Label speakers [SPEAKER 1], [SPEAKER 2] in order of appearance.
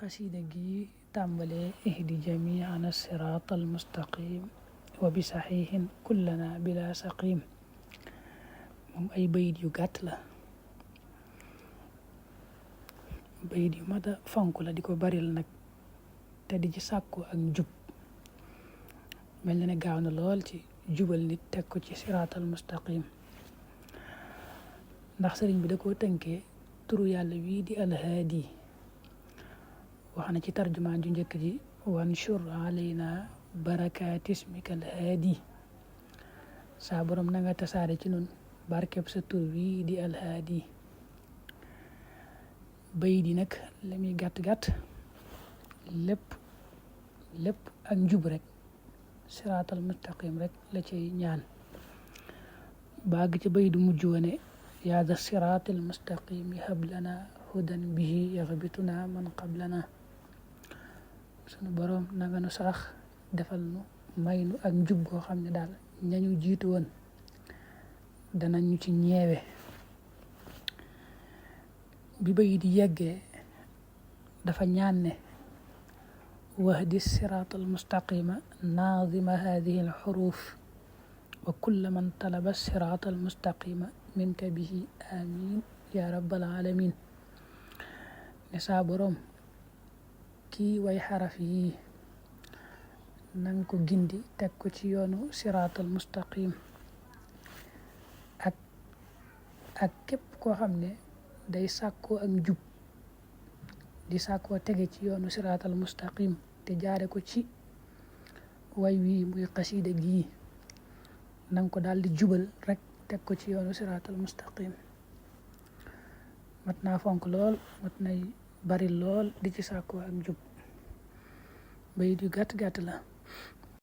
[SPEAKER 1] قصيدة جي تàmbalee ihdi jamiana sirata almustaqim wa bi saxihin kullana bila saqim moom ay bayit yu gàtt la, bayit yu mata fonk la di ko baril nag te di ci sàkku ak njub. mel na ne gaaw na lool ci jubal nit teg ko ci siraatal mustaqim, ndax sëriñ bi da koo tënkee turu yàlla wii di alhaadi. wax na ci tarjumaan ju njëkk ji wanshur alayna barakaati ismika alhaadi, saa borom na nga tasaare ci nun barkeb sa tur wii di alhaadi. bayit yi nag la muy gàtt-gàtt lépp ak njub rek, siraatal mustaqim rek la cay ñaan. baag ci bayit du mujj wane yaa da siraatal mustaqim hab lana hudan bihi yaxbituna man qablana. sunu boroom na nga nu sarax defal nu may nu ak njub goo xam ne daal ñañu jiitu woon danañ ñu ci ñeewe. bi bayit di yeggee dafa ñaan ne wahdi siraatal mustaqima naazima hadihi alxuruf wa kulla man talaba siraatal mustaqima minka bihi amin ya rabbal alamin. ne saa boroom kii way xaraf yi nanga ko gindi teg ko ci yoonu siraatal mustaqim, ak képp koo xam ne day sàkkoo ak njub di sàkkoo tege ci yoonu siraatal mustaqim te jaare ko ci way wii muy xasida gii, nanga ko daal di jubal rek teg ko ci yoonu siraatal mustaqim. mat naa fonk lool, mat nay bari lool di ci sàkkoo ak njub. bayit yu gàtt-gàtt la.